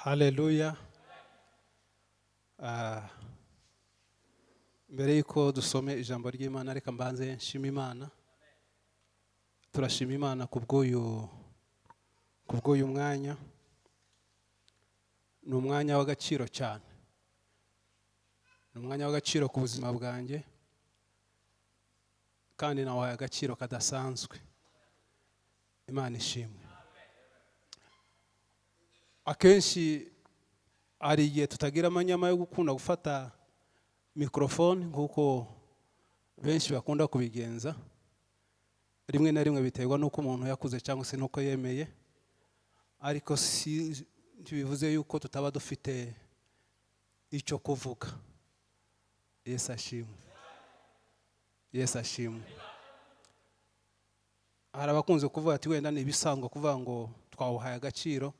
Haleluya. Ah, mbere y'uko dusome ijambo ry'Imana, reka mbanze nshima Imana. Turashima Imana kubw'uyu mwanya. Ni umwanya w'agaciro cyane, ni umwanya w'agaciro ku buzima bwanjye, kandi nawuhaye agaciro kadasanzwe. Imana ishimwe. Akenshi hari igihe tutagira amanyama yo gukunda gufata mikorofone nk'uko benshi bakunda kubigenza. Rimwe na rimwe biterwa n'uko umuntu yakuze cyangwa se n'uko yemeye, ariko si ntibivuze yuko tutaba dufite icyo kuvuga. Yesu ashimwe, Yesu ashimwe. Hari abakunze kuvuga ati wenda ni ibisanzwe kuvuga ngo twawuhaye agaciro.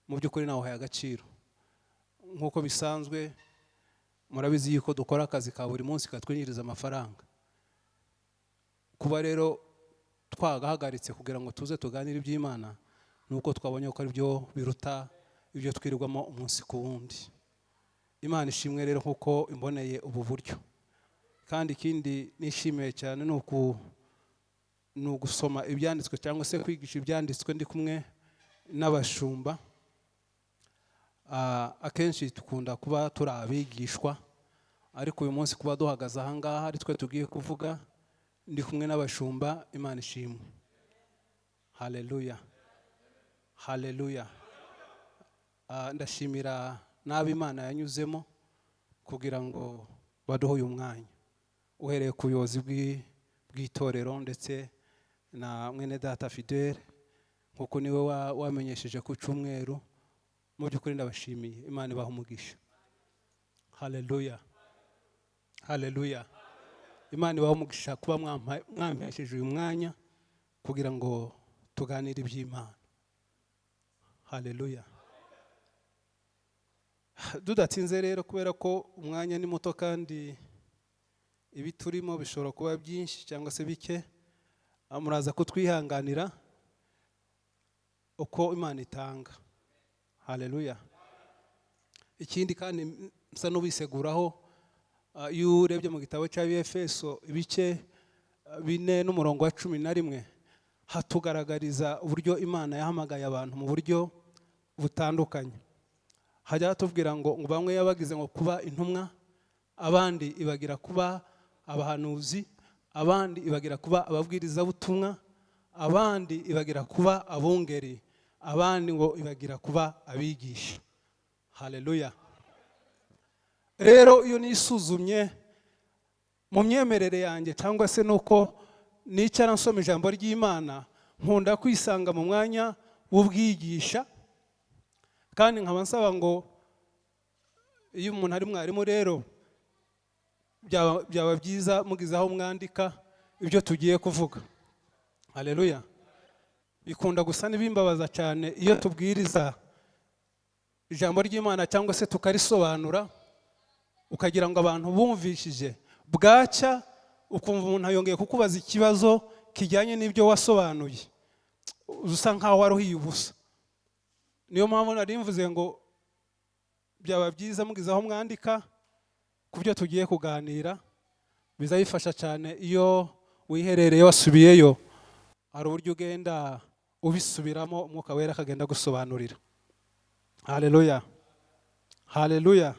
Mu by'ukuri nawuhaye agaciro nk'uko bisanzwe. Murabizi yuko dukora akazi ka buri munsi katwinjiriza amafaranga. Kuba rero twagahagaritse kugira ngo tuze tuganire iby'Imana ni uko twabonye ko ari byo biruta ibyo twirirwamo umunsi ku wundi. Imana ishimwe rero kuko imboneye ubu buryo. Kandi ikindi nishimiye cyane ni ugusoma ibyanditswe cyangwa se kwigisha ibyanditswe ndi kumwe n'abashumba. Akenshi dukunda kuba turi abigishwa, ariko uyu munsi kuba duhagaze aha ngaha ari twe tugiye kuvuga ndi kumwe n'abashumba, Imana ishimwe. Haleluya, haleluya. Ndashimira n'abo Imana yanyuzemo kugira ngo baduhe uyu mwanya, uhereye ku buyobozi bw'itorero ndetse na mwene data Fidele, nkuko niwe wamenyesheje ku cyumweru. Mu by'ukuri ndabashimiye, Imana ibaha umugisha. Haleluya, haleluya. Imana ibaha umugisha kuba mwampesheje uyu mwanya kugira ngo tuganire iby'Imana. Haleluya. Tudatinze rero, kubera ko umwanya ni muto kandi ibi turimo bishobora kuba byinshi cyangwa se bike, muraza kutwihanganira uko Imana itanga. Haleluya. Ikindi kandi nsa n'ubiseguraho, iyo urebye mu gitabo cy'Abefeso ibice 4 n'umurongo wa 11, hatugaragariza uburyo Imana yahamagaye abantu mu buryo butandukanye. Hajya hatubwira ngo bamwe yabagize ngo kuba intumwa, abandi ibagira kuba abahanuzi, abandi ibagira kuba ababwirizabutumwa, abandi ibagira kuba abungeri, abandi ngo ibagira kuba abigisha. Haleluya. Rero iyo nisuzumye mu myemerere yanjye cyangwa se nuko nicara nsoma ijambo ry'Imana, nkunda kwisanga mu mwanya w'ubwigisha, kandi nkaba nsaba ngo iyo umuntu ari mwarimu rero byaba byiza mugize aho mwandika ibyo tugiye kuvuga. Haleluya. Bikunda gusa n'ibimbabaza cyane iyo tubwiriza ijambo ry'Imana cyangwa se tukarisobanura, ukagira ngo abantu bumvishije, bwacya ukumva umuntu yongeye kukubaza ikibazo kijyanye n'ibyo wasobanuye, usa nkaho waruhiye ubusa. Niyo mpamvu nari mvuze ngo byaba byiza mugize aho mwandika ku byo tugiye kuganira. Bizabifasha cyane iyo wiherereye wasubiyeyo, hari uburyo ugenda ubisubiramo, Umwuka Wera akagenda agusobanurira. Haleluya, haleluya.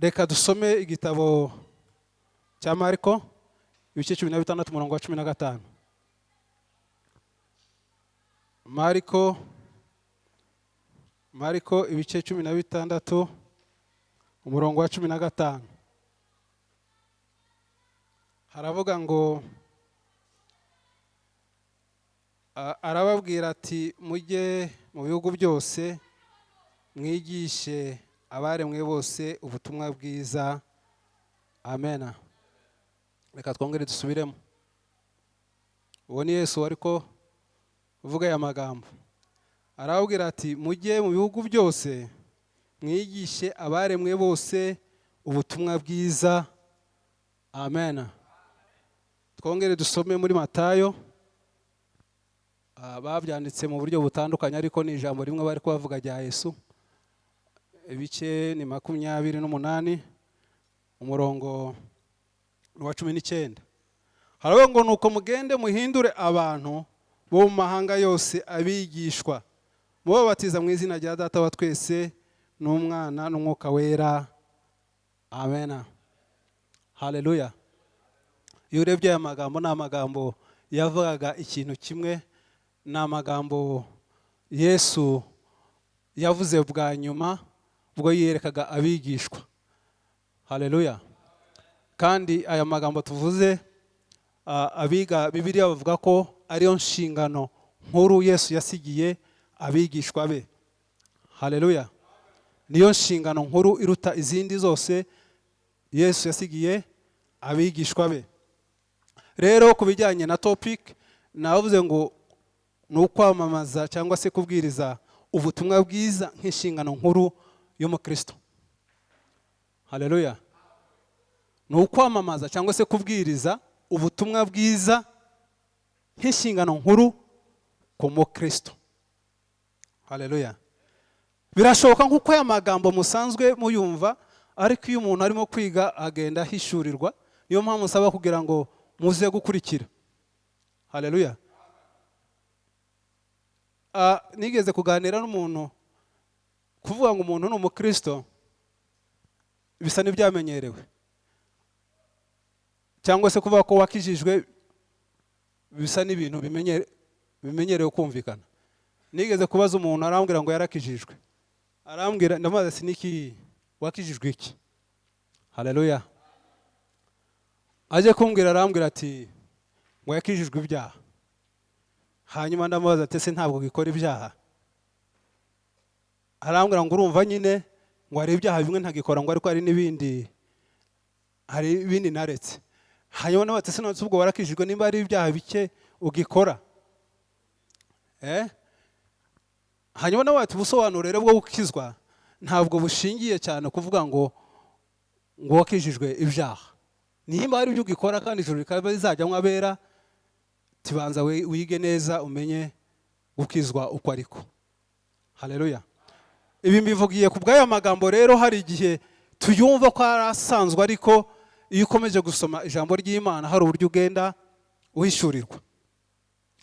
Reka dusome igitabo cya Mariko ibice 16 umurongo wa 15. Mariko ibice 16 umurongo wa 15, haravuga ngo arababwira ati: "Mujye mu bihugu byose, mwigishe abaremwe bose ubutumwa bwiza." Amena. Reka twongere dusubiremo. Uwo ni Yesu ariko uvuga aya magambo. Arababwira ati: "Mujye mu bihugu byose, mwigishe abaremwe bose ubutumwa bwiza." Amen. Twongere dusome muri Matayo. Babyanditse mu buryo butandukanye, ariko ni ijambo rimwe bari kubavuga rya Yesu. Ibice ni 28, umurongo wa 19. Haravuga ngo: "Nuko mugende muhindure abantu bo mu mahanga yose abigishwa, mubabatiza mu izina rya Data wa twese n'Umwana n'Umwuka Wera." Amen, haleluya. Iyo urebye aya magambo, ni amagambo yavugaga ikintu kimwe, ni amagambo Yesu yavuze bwa nyuma ubwo yiyerekaga abigishwa. Haleluya. Kandi aya magambo tuvuze, abiga Bibiliya bavuga ko ariyo nshingano nkuru Yesu yasigiye abigishwa be. Haleluya. Niyo nshingano nkuru iruta izindi zose Yesu yasigiye abigishwa be. Rero ku bijyanye na topic, navuze ngo ni ukwamamaza cyangwa se kubwiriza ubutumwa bwiza nk'inshingano nkuru y'umukristo. Haleluya. Ni ukwamamaza cyangwa se kubwiriza ubutumwa bwiza nk'inshingano nkuru ku mukristo. Haleluya. Birashoboka nk'uko aya magambo musanzwe muyumva, ariko iyo umuntu arimo kwiga agenda ahishurirwa. Niyo mpamvu nsaba kugira ngo muze gukurikira. Haleluya. Nigeze kuganira n'umuntu, kuvuga ngo umuntu ni umukristo bisa n'ibyamenyerewe, cyangwa se kuvuga ko wakijijwe bisa n'ibintu bimenyerewe kumvikana. Nigeze kubaza umuntu, arambwira ngo yarakijijwe. Arambwira, ndamubaza si niki wakijijwe iki? Haleluya. Aje kumbwira, arambwira ati ngo yakijijwe ibyaha. Hanyuma ndamubaza ati: "Ese ntabwo gikora ibyaha?" Arambwira ngo urumva nyine ngo hari ibyaha bimwe ntagikora, ngo ariko hari n'ibindi, hari ibindi naretse. Hanyuma nawe ati: "Ese none ubwo warakijijwe nimba hari ibyaha bike ugikora?" Hanyuma nawe ati: "Ubusobanuro rero bwo gukizwa ntabwo bushingiye cyane kuvuga ngo wakijijwe ibyaha. Nimba hari ibyo ugikora kandi ijuru rikaba rizajyamo abera, tibanza wige neza umenye gukizwa uko ariko." Haleluya. Ibi mbivugiye ku bw'aya magambo. Rero hari igihe tuyumva ko ari asanzwe, ariko iyo ukomeje gusoma ijambo ry'Imana hari uburyo ugenda uhishurirwa.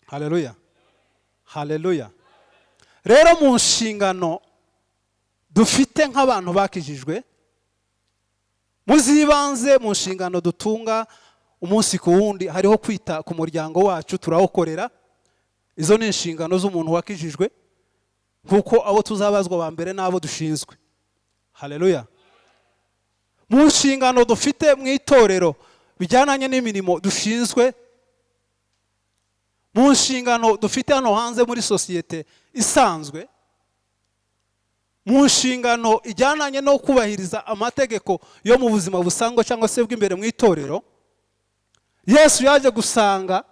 Haleluya, haleluya. Rero mu nshingano dufite nk'abantu bakijijwe, muzibanze mu nshingano dutunga umunsi ku wundi, hariho kwita ku muryango wacu, turawukorera. Izo ni inshingano z'umuntu wakijijwe, kuko abo tuzabazwa ba mbere n'abo dushinzwe. Haleluya. Mu nshingano dufite mu itorero bijyananye n'imirimo dushinzwe, mu nshingano dufite hano hanze muri sosiyete isanzwe, mu nshingano ijyananye no kubahiriza amategeko yo mu buzima busanzwe cyangwa se bw'imbere mu itorero, Yesu yaje gusanga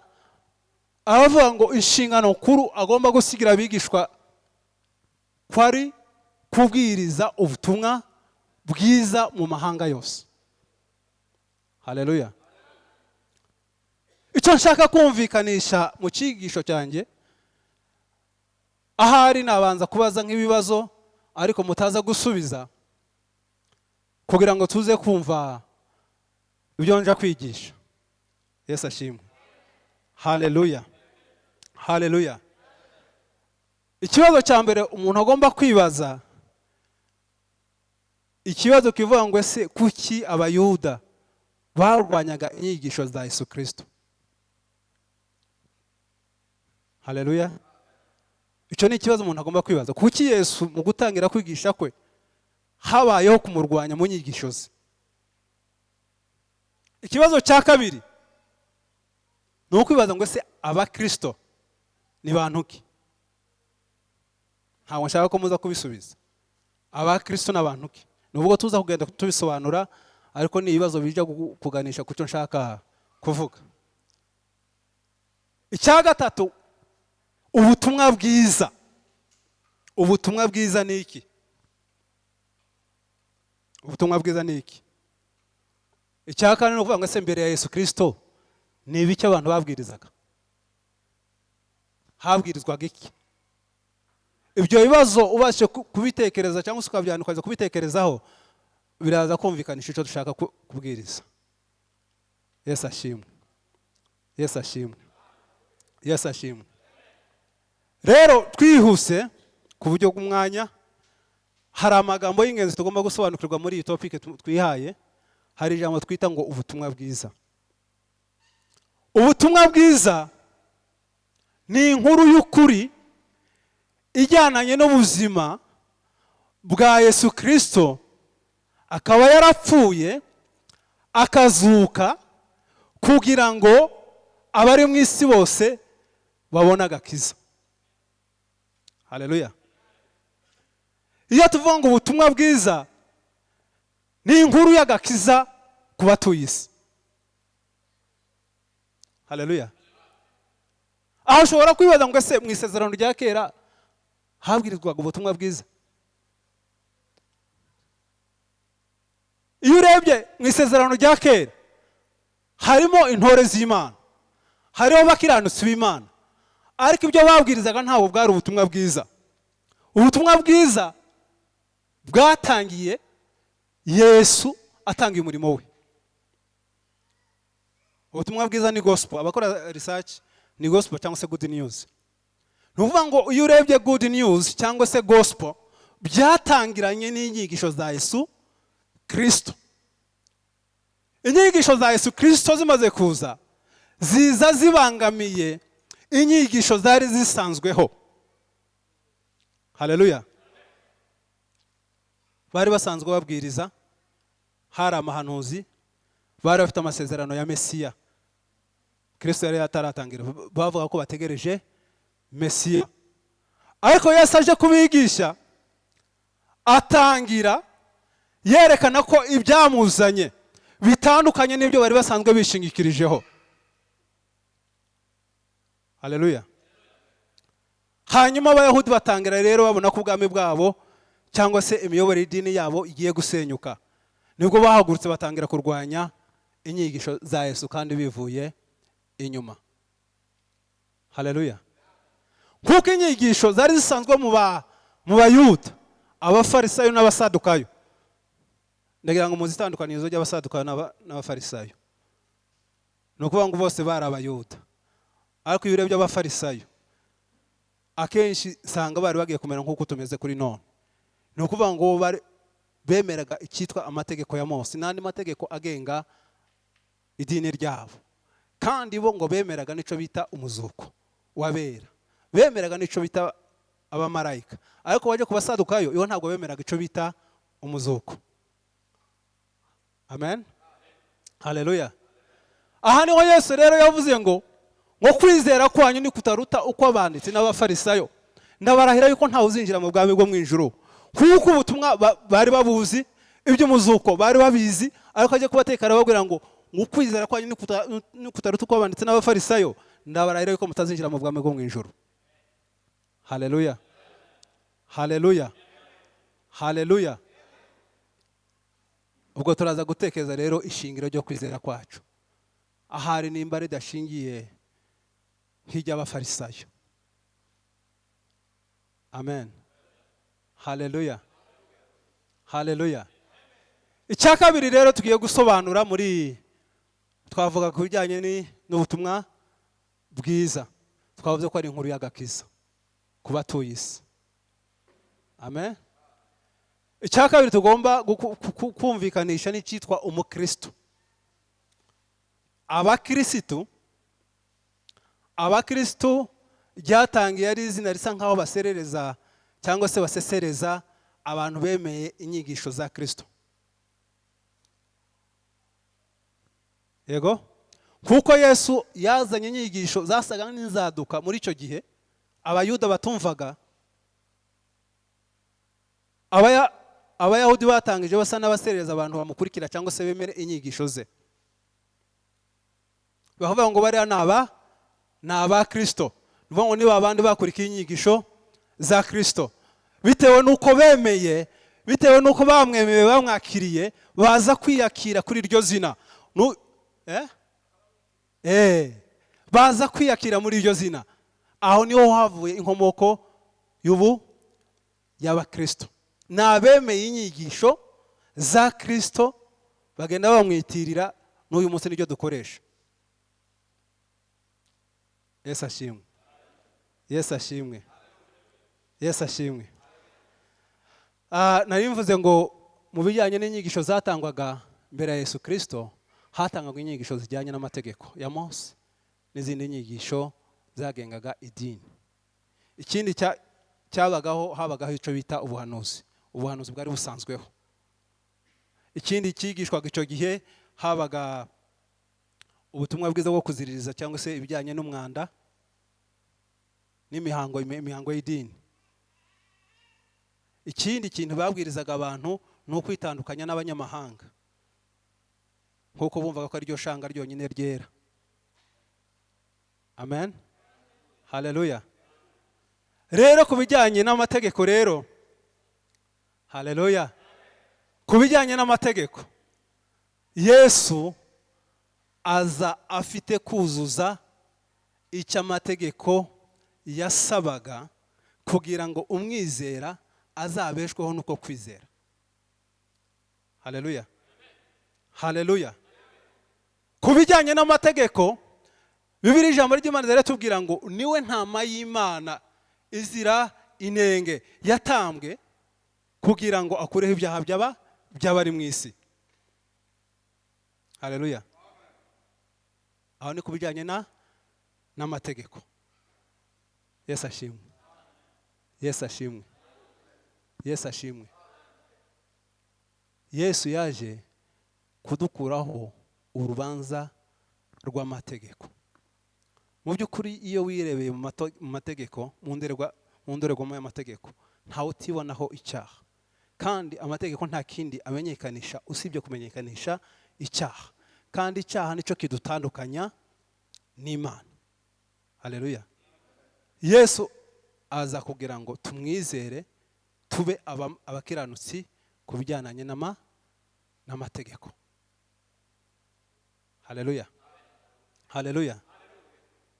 aravuga ngo inshingano nkuru agomba gusigira abigishwa ko ari kubwiriza ubutumwa bwiza mu mahanga yose. Haleluya. Icyo nshaka kumvikanisha mu cyigisho cyanjye, ahari nabanza kubaza nk'ibibazo ariko mutaza gusubiza, kugira ngo tuze kumva ibyo nja kwigisha. Yesu ashimwe. Haleluya, haleluya. Ikibazo cya mbere umuntu agomba kwibaza, ikibazo kivuga ngo: ese kuki Abayuda barwanyaga inyigisho za Yesu Kirisito? Haleluya. Icyo ni ikibazo umuntu agomba kwibaza: kuki Yesu mu gutangira kwigisha kwe habayeho kumurwanya mu nyigisho ze? Ikibazo cya kabiri ni ukwibaza ngo: ese abakirisito ni bantu ki? Ntabwo nshaka ko muza kubisubiza. Abakirisito ni abantu ki? Nubwo tuza kugenda tubisobanura, ariko ni ibibazo bijya kuganisha ku cyo nshaka kuvuga. Icya gatatu, ubutumwa bwiza. Ubutumwa bwiza ni iki? Ubutumwa bwiza ni iki? Icya kane ni ukuvuga ngo: ese mbere ya Yesu Kirisito ni ibiki abantu babwirizaga? Habwirizwaga iki? Ibyo bibazo ubashe kubitekereza cyangwa se ukabyandika ukaza kubitekerezaho, biraza kumvikanisha icyo dushaka kubwiriza. Yesu ashimwe, Yesu ashimwe, Yesu ashimwe. Rero twihuse ku buryo bw'umwanya, hari amagambo y'ingenzi tugomba gusobanukirwa muri iyi topic twihaye. Hari ijambo twita ngo ubutumwa bwiza. Ubutumwa bwiza ni inkuru y'ukuri ijyananye n'ubuzima bwa Yesu Kirisito, akaba yarapfuye akazuka kugira ngo abari mu isi bose babone agakiza. Haleluya! Iyo tuvuga ngo ubutumwa bwiza ni inkuru y'agakiza ku batuye isi. Haleluya! Aho ushobora kwibaza ngo: ese mu Isezerano rya Kera habwirizwaga ubutumwa bwiza? Iyo urebye mu Isezerano rya Kera, harimo intore z'Imana, hariho abakiranutsi b'Imana, ariko ibyo babwirizaga ntabwo bwari ubutumwa bwiza. Ubutumwa bwiza bwatangiye Yesu atangiye umurimo we. Ubutumwa bwiza ni gospel. Abakora research, ni gospel cyangwa se good news. Ni ukuvuga ngo iyo urebye good news cyangwa se gospel, byatangiranye n'inyigisho za Yesu Kirisito. Inyigisho za Yesu Kirisito zimaze kuza, ziza zibangamiye inyigisho zari zisanzweho. Haleluya! Bari basanzwe babwiriza, hari amahanuzi, bari bafite amasezerano ya Mesiya. Kirisito yari ataratangira, bavuga ko bategereje Mesiya. Ariko Yesu aje kubigisha, atangira yerekana ko ibyamuzanye bitandukanye n'ibyo bari basanzwe bishingikirijeho. Haleluya! Hanyuma Abayahudi batangira rero babona ko ubwami bwabo cyangwa se imiyoborere y'idini yabo igiye gusenyuka. Nibwo bahagurutse batangira kurwanya inyigisho za Yesu kandi bivuye inyuma. Haleluya! Kuko inyigisho zari zisanzwe mu Bayuda, Abafarisayo n'Abasadukayo, ndagira ngo muzi itandukanizo ry'Abasadukayo n'Abafarisayo. Ni ukuvuga ngo bose bari Abayuda, ariko iyo urebye Abafarisayo, akenshi usanga bari bagiye kumera nk'uko tumeze kuri none. Ni ukuvuga ngo bari bemeraga icyitwa amategeko ya Mose n'andi mategeko agenga idini ryabo, kandi bo ngo bemeraga n'icyo bita umuzuko wabera, bemeraga n'icyo bita abamarayika. Ariko bajya ku Basadukayo, ibo ntabwo bemeraga icyo bita umuzuko. Amen, haleluya! Aha niho Yesu rero yavuze ngo kwizera kwanyu ni kutaruta uko abanditsi n'Abafarisayo, ndabarahira yuko ntawe uzinjira mu bwami bwo mu ijuru. Kuko ubutumwa bari babuzi, iby'umuzuko bari babizi, ariko ajya kubateka arababwira ngo ukwizera kwanyu ni kutaruta uko abanditsi n'Abafarisayo, ndabarahira yuko mutazinjira mu bwami bwo mu ijuru. Haleluya, haleluya, haleluya! Ubwo turaza gutekereza rero ishingiro ryo kwizera kwacu ahari nimba ridashingiye nk'iry'Abafarisayo. Amen, haleluya, haleluya! Icya kabiri rero tugiye gusobanura muri, twavuga ku bijyanye n'ubutumwa bwiza, twavuze ko ari inkuru y'agakiza ku batuye isi. Amen. Icya kabiri tugomba kumvikanisha n'icyitwa umukristo. Abakristo ryatangiye ari izina risa nk'aho baserereza cyangwa se basesereza abantu bemeye inyigisho za Kristo. Yego, kuko Yesu yazanye inyigisho zasaga n'inzaduka muri icyo gihe Abayuda batumvaga. Abayahudi batangije basa n'abaserereza abantu bamukurikira cyangwa se bemere inyigisho ze, bakavuga ngo bariya ni aba Kristo. Ni ukuvuga ngo niba abandi bakurikiye inyigisho za Kristo, bitewe n'uko bemeye, bitewe n'uko bamwemeye, bamwakiriye, baza kwiyakira kuri iryo zina. Baza kwiyakira muri iryo zina. Aho niho havuye inkomoko y'ubu y'abakristo. Ni abemeye inyigisho za Kristo bagenda bamwitirira, n'uyu munsi niryo dukoresha. Yesu ashimwe, Yesu ashimwe, Yesu ashimwe. Nari mvuze ngo mu bijyanye n'inyigisho zatangwaga mbere ya Yesu Kristo, hatangwaga inyigisho zijyanye n'amategeko ya Mose n'izindi nyigisho zagengaga idini. Ikindi cyabagaho, habagaho icyo bita ubuhanuzi. Ubuhanuzi bwari busanzweho. Ikindi cyigishwaga icyo gihe, habaga ubutumwa bwiza bwo kuziririza, cyangwa se ibijyanye n'umwanda n'imihango, imihango y'idini. Ikindi kintu babwirizaga abantu ni ukwitandukanya n'abanyamahanga, nk'uko bumvaga ko ariryo shanga ryonyine ryera. Amen, haleluya. Rero ku bijyanye n'amategeko rero, haleluya, ku bijyanye n'amategeko, Yesu aza afite kuzuza icyo amategeko yasabaga, kugira ngo umwizera azabeshweho nuko kwizera. Haleluya, haleluya. Ku bijyanye n'amategeko, Bibiliya ijambo ry'Imana riratubwira ngo niwe ntama y'Imana izira inenge yatambwe kugira ngo akureho ibyaha by'abari mu isi. Haleluya. Aho ni ku bijyanye n'amategeko. Yesu ashimwe, Yesu ashimwe, Yesu ashimwe. Yesu yaje kudukuraho urubanza rw'amategeko. Mu by'ukuri iyo wirebeye mu mategeko, mu ndorerwamo y'amategeko, ntawe utibonaho icyaha. Kandi amategeko nta kindi amenyekanisha usibye kumenyekanisha icyaha. Kandi icyaha nicyo kidutandukanya n'Imana. Haleluya. Yesu aza kugira ngo tumwizere, tube abakiranutsi ku bijyananye n'amategeko. Haleluya, haleluya,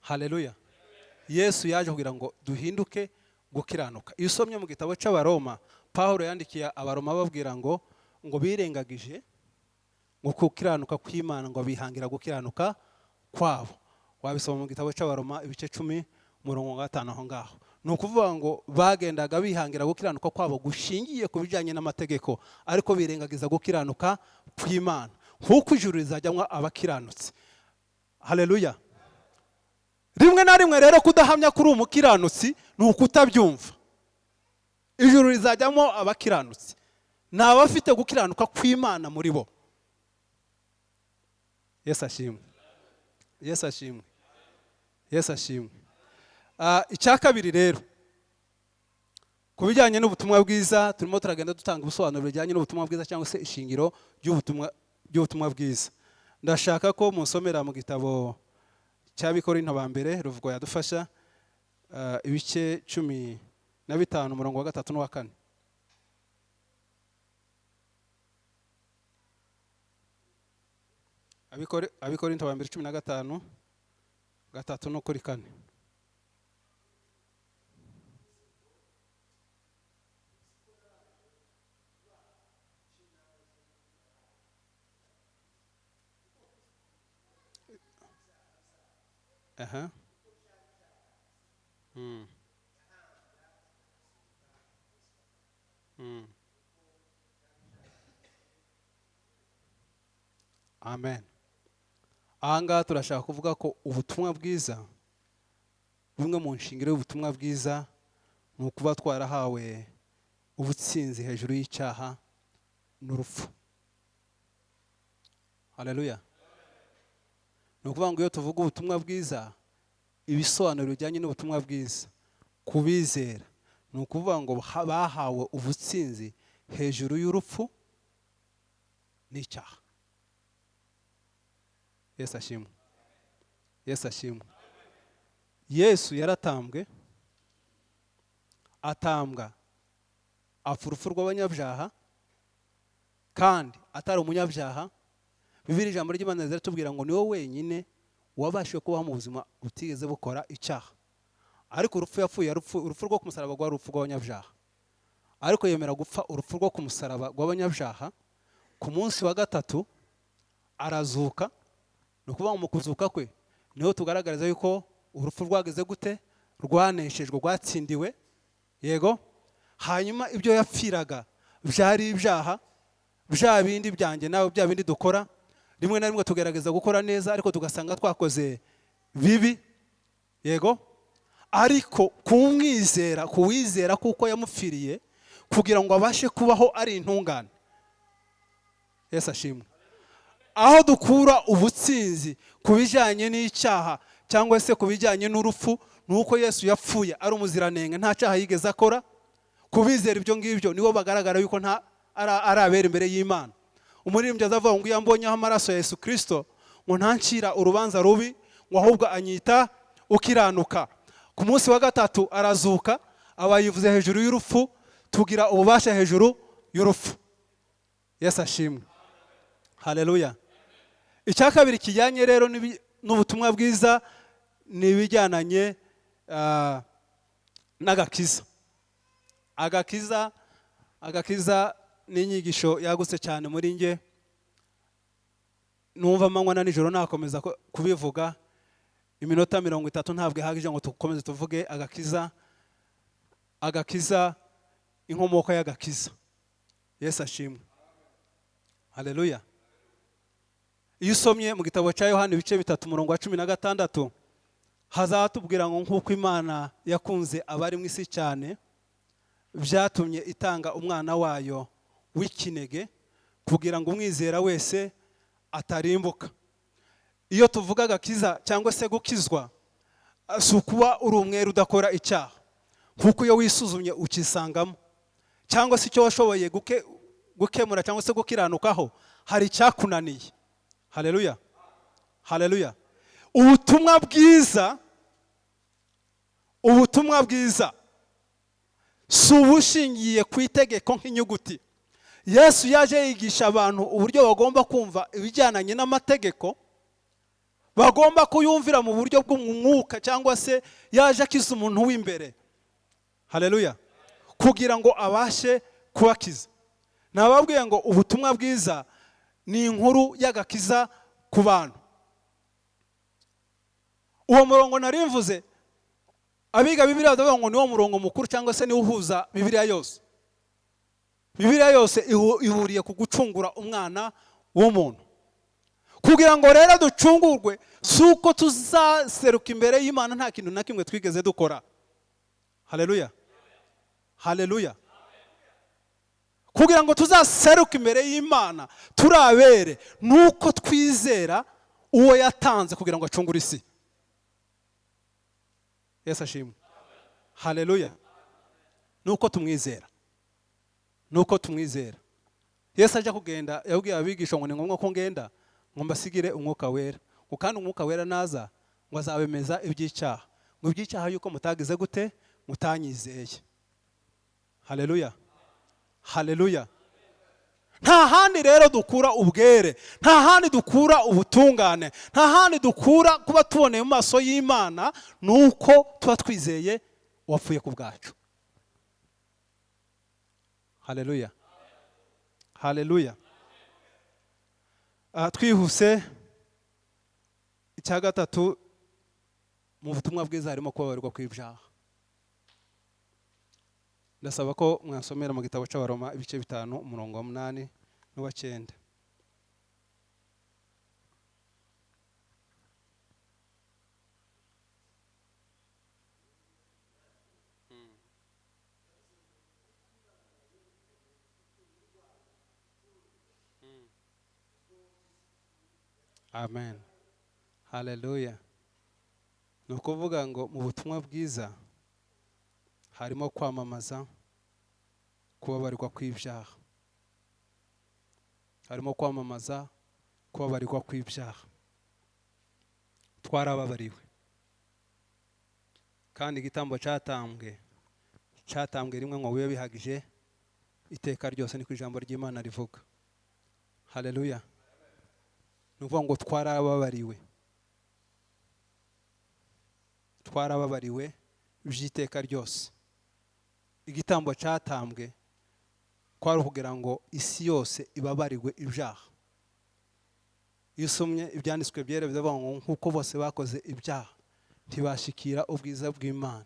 haleluya. Yesu yaje kugira ngo duhinduke gukiranuka. Iyo usomye mu gitabo cy'Abaroma, Pawulo yandikiye Abaroma babwira ngo birengagije ngo gukiranuka kw'Imana, ngo bihangira gukiranuka kwabo. Wabisoma mu gitabo cy'Abaroma ibice 10 umurongo wa 5 aho ngaho. Ni ukuvuga ngo bagendaga bihangira gukiranuka kwabo gushingiye ku bijyanye n'amategeko, ariko birengagiza gukiranuka kw'Imana, nk'uko ijuru rizajyamo abakiranutsi. Haleluya. Rimwe na rimwe rero kudahamya kuri umukiranutsi ni ukutabyumva. Ijuru rizajyamo abakiranutsi, ni abafite gukiranuka kw'Imana muri bo. Yesu ashimwe, Yesu ashimwe, Yesu ashimwe. Icya kabiri rero ku bijyanye n'ubutumwa bwiza, turimo turagenda dutanga ubusobanuro bijyanye n'ubutumwa bwiza cyangwa se ishingiro ry'ubutumwa bwiza. Ndashaka ko musomera mu gitabo cy'Abikorinto ba mbere, Ruvugo yadufasha, ibice 15 umurongo wa 3 n'uwa 4. Abikorinto ba mbere 15 3 no kuri 4. Aha. Amen. Aha ngaha turashaka kuvuga ko ubutumwa bwiza, bumwe mu nshingiro y'ubutumwa bwiza ni ukuba twarahawe ubutsinzi hejuru y'icyaha n'urupfu. Haleluya. Ni ukuvuga ngo iyo tuvuga ubutumwa bwiza, ibisobanuro bijyanye n'ubutumwa bwiza kubizera ni ukuvuga ngo bahawe ubutsinzi hejuru y'urupfu n'icyaha. Yesu ashimwe, Yesu ashimwe. Yesu yaratambwe, atambwa apfa urupfu rw'abanyabyaha, kandi atari umunyabyaha. Bibiliya ijambo ry'Imana riratubwira ngo niwe wenyine wabashije kubaho mu buzima butigeze bukora icyaha, Ariko urupfu yapfuye, urupfu rwo ku musaraba rwari urupfu rw'abanyabyaha, ariko yemera gupfa urupfu rwo ku musaraba rw'abanyabyaha. Ku munsi wa gatatu arazuka. Ni ukuvuga ngo mu kuzuka kwe niho tugaragariza yuko urupfu rwageze gute, rwaneshejwe, rwatsindiwe. Yego. Hanyuma ibyo yapfiraga byari ibyaha, bya bindi byanjye nawe, bya bindi dukora rimwe na rimwe tugerageza gukora neza ariko tugasanga twakoze bibi. Yego. Ariko kumwizera, kuwizera kuko yamupfiriye kugira ngo abashe kubaho ari intungane. Yesu ashimwe. Aho dukura ubutsinzi ku bijyanye n'icyaha cyangwa se ku bijyanye n'urupfu ni uko Yesu yapfuye ari umuziranenge, nta cyaha yigeze akora. Kubizera ibyo ngibyo nibo bagaragara yuko nta ari abera imbere y'Imana. Umuririmbyi azavuga ngo iyo mbonyeho amaraso ya Yesu Kristo ngo ntancira urubanza rubi, ngo ahubwo anyita ukiranuka. Ku munsi wa gatatu arazuka, aba yivuze hejuru y'urupfu, tugira ububasha hejuru y'urupfu. Yesu ashimwe. Haleluya. Icya kabiri kijyanye rero n'ubutumwa bwiza ni ibijyananye n'agakiza. Agakiza ni inyigisho yagutse cyane muri nge, numva amanywa na nijoro nakomeza kubivuga. Iminota 30 ntabwo ihagije ngo dukomeze tuvuge agakiza. Agakiza, inkomoko y'agakiza. Yesu ashimwe. Haleluya. Iyo usomye mu gitabo cya Yohana ibice 3 umurongo wa 16, hazatubwira ngo nk'uko Imana yakunze abari mu isi cyane, byatumye itanga umwana wayo w'ikinege kugira ngo umwizera wese atarimbuka. Iyo tuvuga agakiza cyangwa se gukizwa, si ukuba uri umwere udakora icyaha, kuko iyo wisuzumye ukisangamo, cyangwa se icyo washoboye gukemura cyangwa se gukiranukaho hari icyakunaniye. Haleluya. Haleluya. Ubutumwa bwiza, ubutumwa bwiza si ubushingiye ku itegeko nk'inyuguti. Yesu yaje yigisha abantu uburyo bagomba kumva ibijyananye n'amategeko, bagomba kuyumvira mu buryo bw'umwuka, cyangwa se yaje akiza umuntu w'imbere. Haleluya. Kugira ngo abashe kubakiza. Nababwiye ngo ubutumwa bwiza ni inkuru y'agakiza ku bantu. Uwo murongo narimvuze, abiga Bibiliya badavuga ngo niwo murongo mukuru cyangwa se niwo uhuza Bibiliya yose. Bibiliya yose ihuriye ku gucungura umwana w'umuntu. Kugira ngo rero ducungurwe, si uko tuzaseruka imbere y'Imana nta kintu na kimwe twigeze dukora. Haleluya. Haleluya. Kugira ngo tuzaseruke imbere y'Imana turabere, nuko twizera uwo yatanze kugira ngo acungure isi. Yesu ashimwe. Haleluya. Nuko tumwizera. Nuko tumwizera. Yesu ajya kugenda yabwiye abigisha ngo ni ngombwa ko ngenda ngo mbasigire umwuka wera. Ngo kandi umwuka wera naza ngo azabemeza iby'icyaha. Ngo iby'icyaha yuko mutagize gute, mutanyizeye. Haleluya. Haleluya. Nta handi rero dukura ubwere, nta handi dukura ubutungane, nta handi dukura kuba tuboneye mu maso y'Imana, nuko tuba twizeye uwapfuye ku bwacu. Haleluya. Haleluya. Twihuse, icya gatatu mu butumwa bwiza harimo kubabarirwa kw'ibyaha. Ndasaba ko mwasomera mu gitabo cy'Abaroma ibice 5 umurongo wa 8 n'uwa 9. Amen. Haleluya. Ni ukuvuga ngo mu butumwa bwiza harimo kwamamaza kubabarirwa kw'ibyaha. Harimo kwamamaza kubabarirwa kw'ibyaha. Twarababariwe. Kandi igitambo cyatambwe, cyatambwe rimwe ngo bibe bihagije iteka ryose, niko ijambo ry'Imana rivuga. Haleluya. Ni ukuvuga ngo twarababariwe. Twarababariwe by'iteka ryose. Igitambo cyatambwe kwari ukugira ngo isi yose ibabarirwe ibyaha. Iyo usomye ibyanditswe byera, bivuga ngo nk'uko bose bakoze ibyaha ntibashikira ubwiza bw'Imana.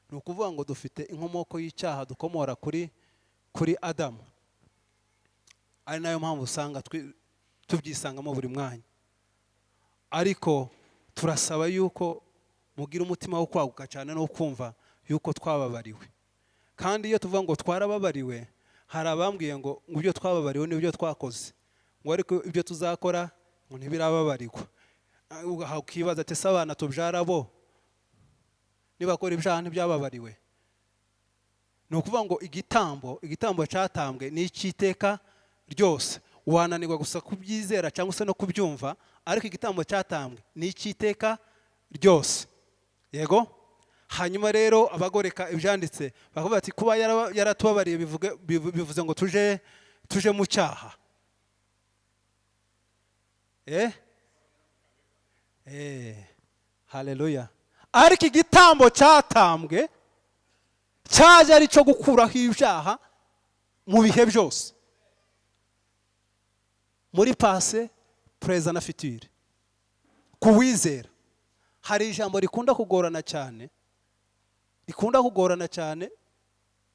Ni ukuvuga ngo dufite inkomoko y'icyaha dukomora kuri Adamu, ari nayo mpamvu usanga tubyisangamo buri mwanya. Ariko turasaba yuko mugira umutima wo kwaguka cyane no kumva yuko twababariwe. Kandi iyo tuvuga ngo twarababariwe, hari abambwiye ngo ibyo twababariwe n'ibyo twakoze, ngo ariko ibyo tuzakora ngo ntibirababarirwa. Ukibaza ati: "Se abana tubyara bo nibakora ibyaha ntibyababariwe?" Ni ukuvuga ngo igitambo cyatambwe ni icy'iteka ryose. Wananirwa gusa kubyizera cyangwa se no kubyumva, ariko igitambo cyatambwe ni icy'iteka ryose. Yego. Hanyuma rero abagoreka ibyanditse bakavuga ati kuba yaratubabariye bivuze ngo tuje mu cyaha. Haleluya! Ariko igitambo cyatambwe cyaje ari cyo gukuraho ibyaha mu bihe byose, muri passé, présent na futur, kuwizera. Hari ijambo rikunda kugorana cyane, rikunda kugorana cyane,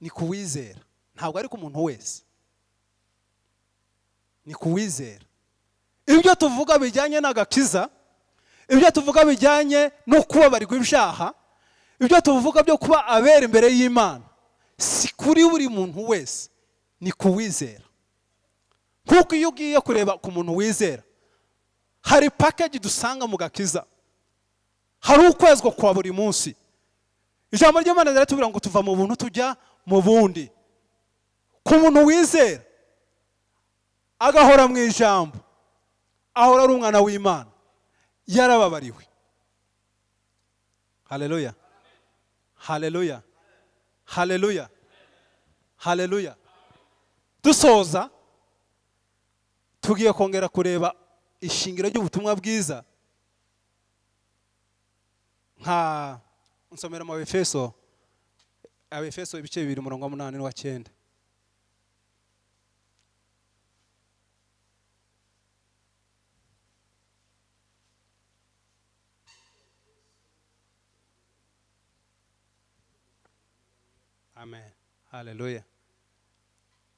ni kuwizera. Ntabwo ari ku muntu wese, ni kuwizera. Ibyo tuvuga bijyanye n'agakiza, ibyo tuvuga bijyanye no kubabarirwa ibyaha, ibyo tuvuga byo kuba abera imbere y'Imana, si kuri buri muntu wese, ni kuwizera. Kuko iyo ugiye kureba ku muntu wizera, hari package dusanga mu gakiza. Hari ukwezwa kwa buri munsi. Ijambo ry'Imana riratubwira ngo tuva mu buntu tujya mu bundi. Ku muntu wizera, agahora mu ijambo, ahora ari umwana w'Imana, yarababariwe. Haleluya, haleluya, haleluya, haleluya! Dusoza, tugiye kongera kureba ishingiro ry'ubutumwa bwiza. Nka nsomera mu Abefeso, Abefeso ibice 2, umurongo wa 8 n'uwa 9. Amen, haleluya!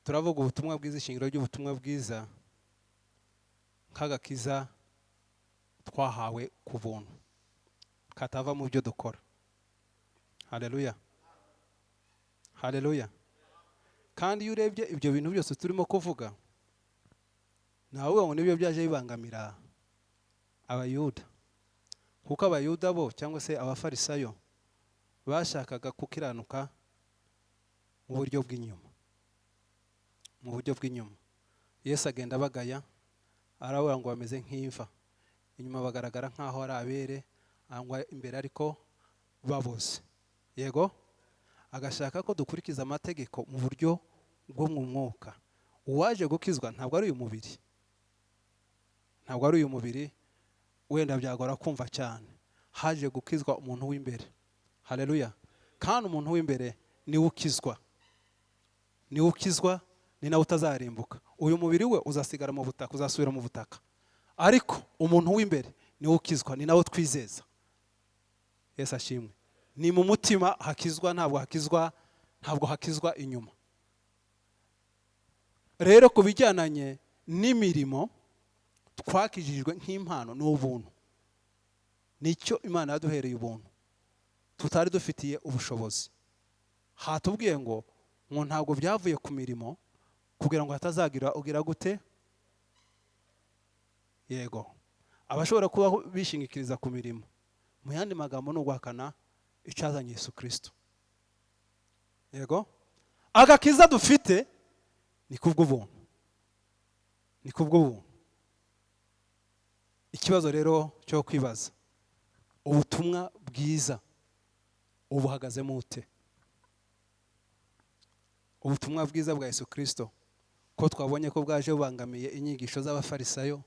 Turavuga ubutumwa bwiza, ishingiro ry'ubutumwa bwiza nk'agakiza twahawe ku buntu katava mu byo dukora. Haleluya, haleluya! Kandi iyo urebye ibyo bintu byose turimo kuvuga, ntawe ngo nibyo byaje bibangamira Abayuda, kuko Abayuda bo cyangwa se Abafarisayo bashakaga gukiranuka mu buryo bw'inyuma, mu buryo bw'inyuma. Yesu agenda abagaya, arabura ngo bameze nk'imva, inyuma bagaragara nk'aho ari abere, ngo imbere ariko baboze. Yego, agashaka ko dukurikiza amategeko mu buryo bwo mu mwuka. Uwaje gukizwa ntabwo ari uyu mubiri, ntabwo ari uyu mubiri, wenda byagora kumva cyane. Haje gukizwa umuntu w'imbere. Haleluya! Kandi umuntu w'imbere niwe ukizwa, niwe ukizwa, ni nawe utazarimbuka. Uyu mubiri we uzasigara mu butaka, uzasubira mu butaka, ariko umuntu w'imbere niwe ukizwa, ni nawe twizeza. Yesu ashimwe! Ni mu mutima hakizwa, ntabwo hakizwa inyuma. Rero ku bijyananye n'imirimo, twakijijwe nk'impano n'ubuntu. Nicyo Imana yaduhereye ubuntu tutari dufitiye ubushobozi. Hatubwiye ngo ntabwo byavuye ku mirimo, kugira ngo hatazagira ugira gute? Yego, abashobora kuba bishingikiriza ku mirimo, mu yandi magambo ni uguhakana icyazanye Yesu Kirisito. Yego, agakiza dufite ni kubw'ubuntu, ni kubw'ubuntu. Ikibazo rero cyo kwibaza: ubutumwa bwiza ubuhagazemo ute? Ubutumwa bwiza bwa Yesu Kirisito, ko twabonye ko bwaje bubangamiye inyigisho z'Abafarisayo,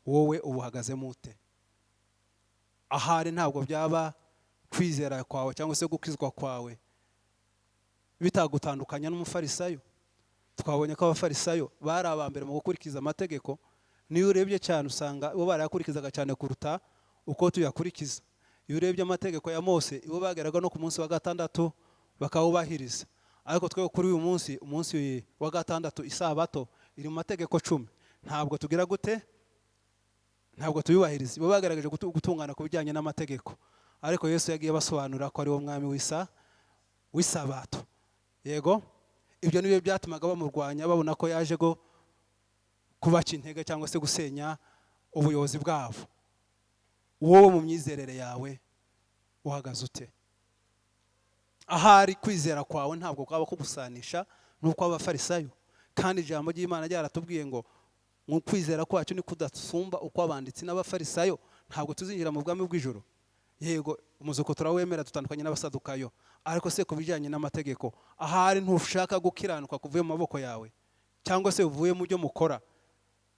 wowe ubuhagazemo ute? Ahari ntabwo byaba Kwizera kwawe cyangwa se gukizwa kwawe bitagutandukanya n'umufarisayo. Twabonye ko abafarisayo bari aba mbere mu gukurikiza amategeko. Niyo urebye cyane, usanga bo barayakurikizaga cyane kuruta uko tuyakurikiza. Iyo urebye amategeko ya Mose, ibo bageraga no ku munsi wa gatandatu bakawubahiriza. Ariko twe kuri uyu munsi, umunsi wa gatandatu, isabato iri mu mategeko 10, ntabwo tugira gute? Ntabwo tuyubahiriza. Bo bagaragaje gutungana ku bijyanye n'amategeko, ariko Yesu yagiye abasobanurira ko ari wo mwami w'isabato. Yego, ibyo nibyo byatumaga bamurwanya, babona ko yaje go kubaca intege cyangwa se gusenya ubuyobozi bwabo. Wowe mu myizerere yawe uhagaze ute? Ahari kwizera kwawe ntabwo kwaba kugusanisha n'uko abafarisayo, kandi ijambo ry'Imana ryaratubwiye ngo mu kwizera kwacu ni kudasumba uko abanditsi n'abafarisayo, ntabwo tuzinjira mu bwami bw'ijuru. Yego, umuzuko turawemera, dutandukanye n'abasadukayo, ariko se ku bijyanye n'amategeko, ahari ntushaka gukiranuka kuvuye mu maboko yawe cyangwa se uvuye mu byo mukora?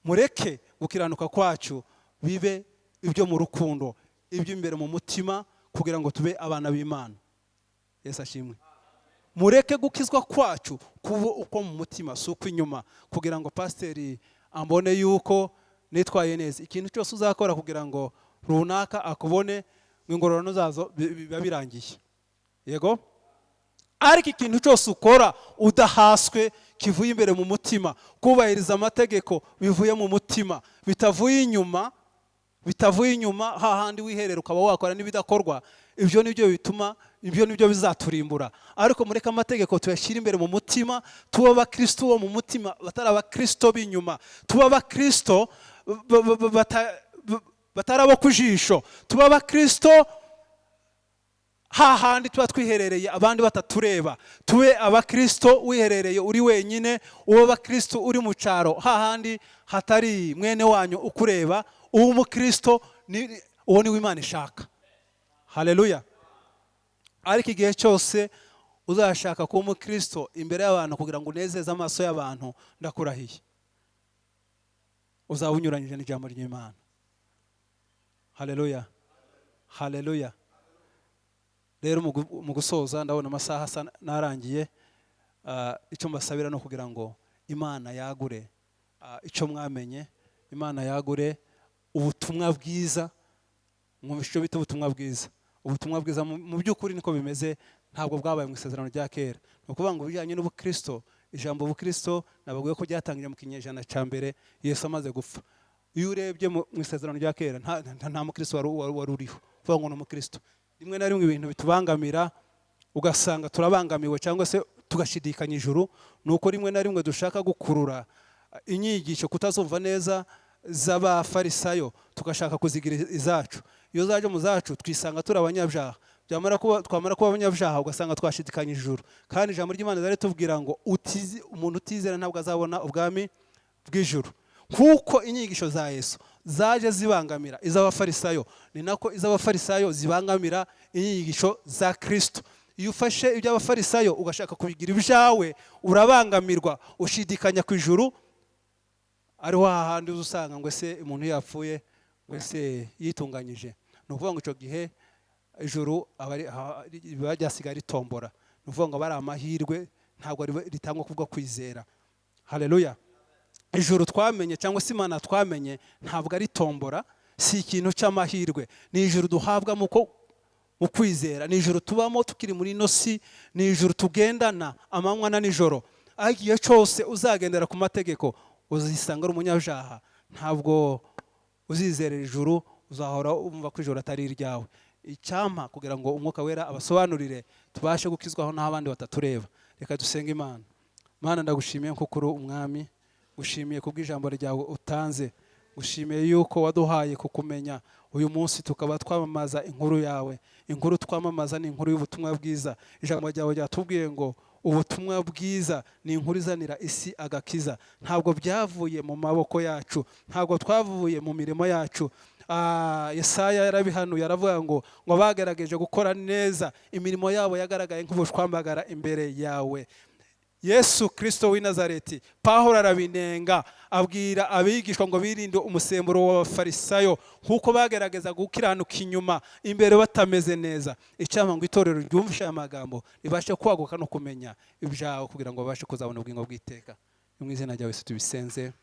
Mureke gukiranuka kwacu bibe ibyo mu rukundo, iby'imbere mu mutima, kugira ngo tube abana b'Imana. Yesu ashimwe. Mureke gukizwa kwacu kuba uko mu mutima, si uko inyuma, kugira ngo pasiteri ambone yuko nitwaye neza. Ikintu cyose uzakora kugira ngo runaka akubone, ngo ingororano zazo biba birangiye. Yego, ariko ikintu cyose ukora udahaswe, kivuye imbere mu mutima, kubahiriza amategeko bivuye mu mutima, bitavuye inyuma, bitavuye inyuma hahandi wiherera ukaba wakora n'ibidakorwa, ibyo nibyo bituma, ibyo nibyo bizaturimbura. Ariko mureke amategeko tuyashyire imbere mu mutima, tube abakristo bo mu mutima, batari abakristo b'inyuma, tube abakristo batari abo ku jisho, tube abakristo hahandi tuba twiherereye abandi batatureba, tube abakristo wiherereye uri wenyine, ube abakristo uri mu cyaro hahandi hatari mwene wanyu ukureba. Uwo umukristo ni uwo niwe Imana ishaka. Haleluya. Ariko igihe cyose uzashaka kuba umukristo imbere y'abantu kugira ngo unezeze amaso y'abantu, ndakurahiye, uzaba unyuranyije n'ijambo ry'Imana. Haleluya, haleluya. Rero mu gusoza, ndabona amasaha asa n'arangiye. Icyo mbasabira ni ukugira ngo Imana yagure icyo mwamenye, Imana yagure ubutumwa bwiza. Mwumva icyo bita ubutumwa bwiza? Ubutumwa bwiza mu by'ukuri niko bimeze, ntabwo bwabaye mu isezerano rya kera. Ni ukuvuga ngo ibijyanye n'ubukristo, ijambo ubukristo nababwiye ko ryatangiriye mu kinyejana cya mbere Yesu amaze gupfa. Iyo urebye mu isezerano rya kera, nta mukristo wari uriho kuvuga ngo ni umukristo. Rimwe na rimwe ibintu bitubangamira, ugasanga turabangamiwe cyangwa se tugashidikanya ijuru, ni uko rimwe na rimwe dushaka gukurura inyigisho kutazumva neza z'abafarisayo, tugashaka kuzigira izacu. Iyo zaje mu zacu, twisanga turi abanyabyaha. Twamara kuba abanyabyaha, ugasanga twashidikanya ijuru, kandi ijambo ry'Imana rari tubwira ngo umuntu utizera ntabwo azabona ubwami bw'ijuru. Nk'uko inyigisho za Yesu zaje zibangamira iz'abafarisayo, ni nako iz'abafarisayo zibangamira inyigisho za Kristo. Iyo ufashe iby'abafarisayo ugashaka kubigira ibyawe, urabangamirwa, ushidikanya ku ijuru. Ariho hahandi uza usanga ngo ese umuntu yapfuye, ngo ese yitunganyije? Ni ukuvuga ngo icyo gihe ijuru riba ryasigaye ritombora. Ni ukuvuga ngo aba ari amahirwe, ntabwo ritangwa kubwo kwizera. Haleluya. Ijuru twamenye cyangwa se Imana twamenye ntabwo ari tombora, si ikintu cy'amahirwe. Ni ijuru duhabwa mu kwizera, ni ijuru tubamo tukiri muri ino si, ni ijuru tugendana amanywa na nijoro. Aho igihe cyose uzagendera ku mategeko, uzisanga ari umunyabyaha, ntabwo uzizerera ijuru, uzahora wumva ko ijuru atari iryawe. Icyampa kugira ngo Umwuka Wera abasobanurire, tubashe gukizwaho n'aho abandi batatureba. Reka dusenge Imana. Mana, ndagushimiye kuko uri umwami, gushimiye kubw'ijambo ryawe utanze, gushimiye yuko waduhaye kukumenya. Uyu munsi tukaba twamamaza inkuru yawe. Inkuru twamamaza ni inkuru y'ubutumwa bwiza. Ijambo ryawe ryatubwiye ngo ubutumwa bwiza ni inkuru izanira isi agakiza. Ntabwo byavuye mu maboko yacu, ntabwo twavuye mu mirimo yacu. Yesaya yarabihanuye, aravuga ngo bagerageje gukora neza, imirimo yabo yagaragaye nk'ubushwambagara imbere yawe. Yesu Kirisito w'i Nazareti. Pawulo arabinenga, abwira abigishwa ngo birinde umusemburo w'Abafarisayo, nk'uko bagerageza gukiranuka inyuma, imbere batameze neza. Icyampa ngo itorero ryumvishe aya magambo, ribashe kwaguka no kumenya ibyawe, kugira ngo babashe kuzabona ubugingo bw'iteka. Ni mu izina rya Yesu tubisenze.